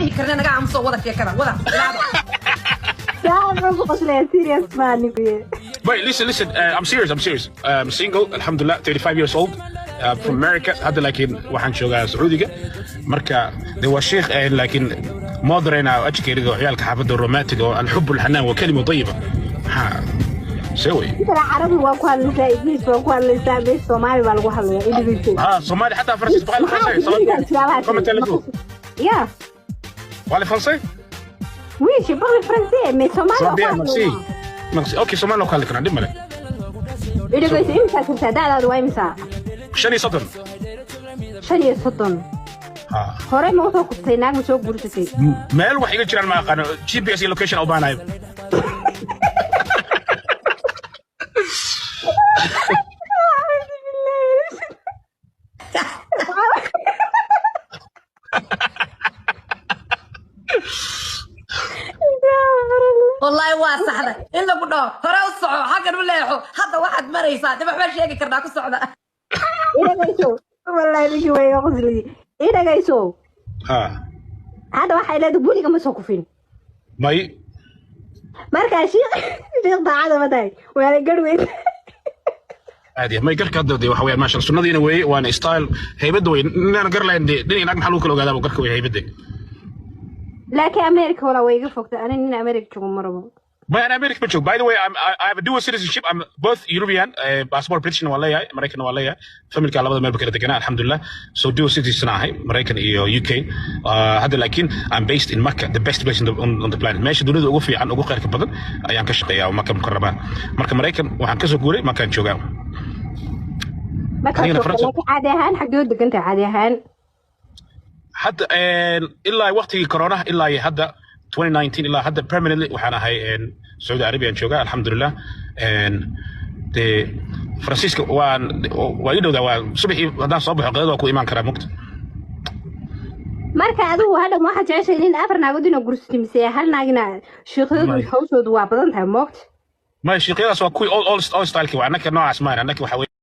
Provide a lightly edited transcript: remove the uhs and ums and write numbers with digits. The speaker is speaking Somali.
dhihi karna. Naga aamuso, wada sheekada wada bilaaba. Saa ku qoslaya, serious baa nikuye. Wait, listen, listen. I'm serious. I'm serious. I'm single. Alhamdulillah, 35 years old. From America. Hadda laakiin waxaan joogaa Sacuudiga. Marka de waa sheekh laakiin modern ah oo educated oo ciyaalka xaafadda romantic oo الحب الحنان وكلمة طيبة. Ha. See wey. Intana Carabi waa ku hadlaysaa, Ingiriis waa ku hadlaysaa, bes Soomaali baa lagu hadlayaa Ingiriis. Ha, Soomaali xataa Faransiis parle français. Comment allez-vous? Ya. Parlez français? Oui, je parle français, mais Soomaali Ça waa va ku bien, merci. hadlayaa. Merci. Okay, Soomaali waa ku hadli karaa, dhib male. Idhageyso, imisaa jirtaa? Da'daadu waa imisaa? 35. 35? Ha. Horey ma usoo kuftay? Naag ma soo guursatay? Meel wax iga jiraan ma aqaano. GPS iyo location u baahanayo. Wallaahi waa saxda in lagu dhaho hore u soco, xaggan u leexo. Hadda waxaad maraysaa de waxbaa sheegi karnaa ku socda. Idhagayso, wallaahi ninkii waa iga qosliyey. Idhagayso. Ha. Hadda waxay leedahay guriga ma soo kufin. May. Markaa shiikh, shiikh daacada ma tahay? Waana garh weyn. Aad iyo may garka hadda dee waxa weeyaan, maasha Allah, sunnadiina weeye, waana style, haybadda wey. Ninaan gar lahayn dee nin naag maxaa lagu kala ogaadaa? Garka wey haybadda. Laakiin America walaa way iga fogtay. Ani nin America joogo ma rabo. May, an America ma joogo. By the way, I have a dual citizenship. I'm both European, passport British waa leeyahay, Maraykan waa leeyahay. Familka labada meel ba kala deganaa, alxamdulillah. So dual citizen ahay, Maraykan iyo UK. Hadda laakiin I'm based in Mecca, the best place on the planet. Meesha dunida ugu fiican, ugu khayrka badan ayaan ka shaqeeyaa, oo Maka Mukarrama. Marka Maraykan waxaan kasoo guuray, Makaan joogaa. Markaa Anigana joogta Faransa. Laakiin caadi ahaan xaggee degan tahay caadi ahaan? Hadda ilaa waqtigii coronaha ilaa iyo hadda 2019 ilaa hadda permanently waxaan ahay Saudi Arabia aan joogaa, alxamdulilah. Dee Faransiiska waan waa ii dhowdaa, waa subaxii haddaan soo baxo qadada waa ku imaan karaa, mugta. Marka adigu hadha ma waxaad jeceshahay in afar naagood inaa gursatay mise hal naagina? Shiikhadoodu May. hawshoodu waa badan tahay, moogta. May, shiiqyadaas waa kuwii old style-ki waa. Annaka noocaas maan, annaka waxa.